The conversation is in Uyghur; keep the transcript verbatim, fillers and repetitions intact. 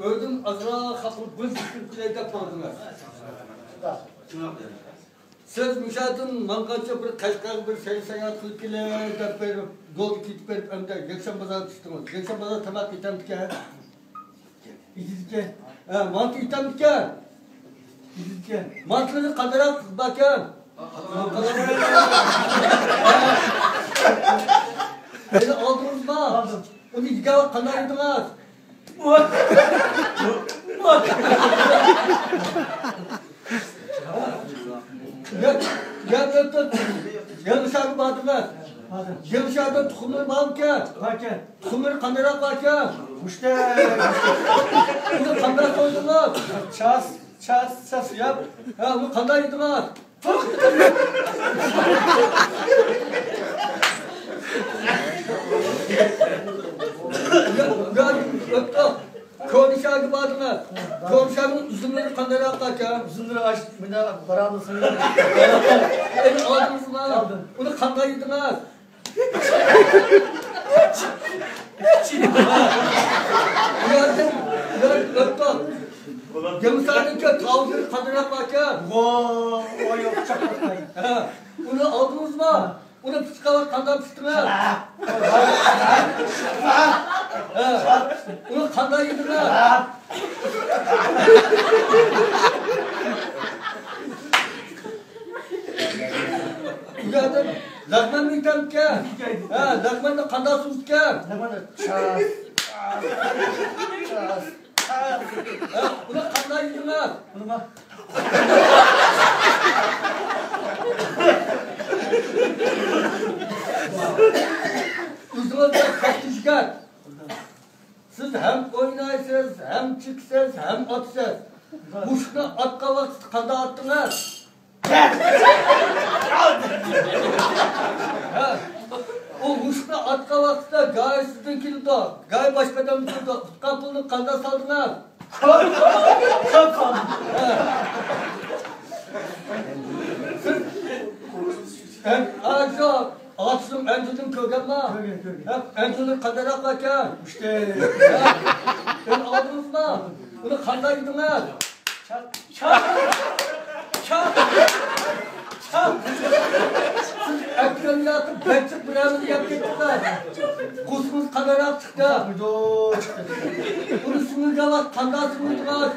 كۆردۈم، ئازراق خەقنى بىر كىرىپ كېلەي دەپ ماڭدىڭىز. سىز مۇشۇ يەردىن ماڭغانچە بىر قەشقەرگە بىر سەير ساياھەت قىلىپ كېلەي دەپ بىر يولغا كېتىپ بېرىپ، ئەمدى يەكشەنبە بازارغا چۈشتىڭىز. يەكشەنبە بازار تاماق ئېتەمدىكەن؟ ئېتىدىكەن. ھە، مانتا ئېتەمدىكەن؟ ئېتىدىكەن. مانتىلىرى قانداقراق باركەن؟ مېنى ئالدىڭىزمۇ؟ ئالدىم. ئۇنى يېگەن ۋاقىت قانداق يېدىڭىز؟ يا، يا، يا، يا، يا، يېڭىشەھەرگە باردىڭىز. يېڭىشەھەردە تۇخۇملىرى بارمىكەن؟ باركەن. تۇخۇملىرى قانداقراق باركەن؟ مۇشتەك. ئۇنى قانداق سويدىڭىز؟ چاس، چاس، چاس يەپ. ھە، ئۇنى قانداق يېدىڭىز؟ يا، يا، ئۆتتۇق. كونا شەھەرگە باردىڭىز. كونا شەھەرنىڭ ئۈزۈملىرى قانداقراق ئىكەن؟ ئۈزۈملىرى ئاش، مانا بارامدۇ سىڭىپ. ئەنە ئالدىڭىزمۇ؟ ئالدىم. ئۇنى قانداق يېدىڭىز؟ يا، يا، ئۆتتۇق. يېڭىشەھەرنىڭكى تاۋۇزلىرى قانداقراق ئىكەن؟ ۋو، ۋو، يوق، چاقماي. ھە، ئۇنى ئالدىڭىزمۇ؟ ئۇنى پىشقانلار قانداق پىشتىڭىز؟ ھە. ئۇنى قانداق يېدىڭىز؟ ئۇ يەردىن لەغمەننى ئېتەمدىكەن؟ ھە، لەغمەننى قانداق سوزىدىكەن؟ لەغمەننى چاس، چاس، چاس. ھە، ئۇنى قانداق يېدىڭىز؟ ئۇنىما. ئۆزىڭىز بىر كاتتا يىگىت. سىز ھەم ئوينايسىز، ھەم چېكىسىز، ھەم ئاتىسىز. مۇشۇنى ئاتقان ۋاقتىدا قانداق ئاتتىڭىز؟ ھە. ئۇ مۇشۇنى ئاتقان ۋاقتىدا گاھى سىزدىن كېلىدۇ، گاھى باشقا ئادەمدىن كېلىدۇ. ئۇتقان پۇلنى قانداق سالدىڭىز؟ كۆپ، كۆپ سالدىم. ھە. سىز، ھە، ئاشۇ ئاتىسىنىڭ ئەنجۈرىنى كۆرگەنما؟ كۆرگەن، كۆرگەن. ھە، ئەنجۈرلىرى قانداقراق ئىكەن؟ مۇشتەك. ھە. سىز ئالدىڭىزما؟ ئۇنى قانداق يېدىڭىز؟ چاق، چاق، چاق، چاق. سىز ئەتىگەن ياتىپ بەك جىق بىر نەرسىنى يەپ كەتتىڭىز. قورسىقىڭىز قانداقراق چىقتى؟ ئۇنى سىڭىرگەن ۋاقىت قانداق سىڭدۈردىڭىز؟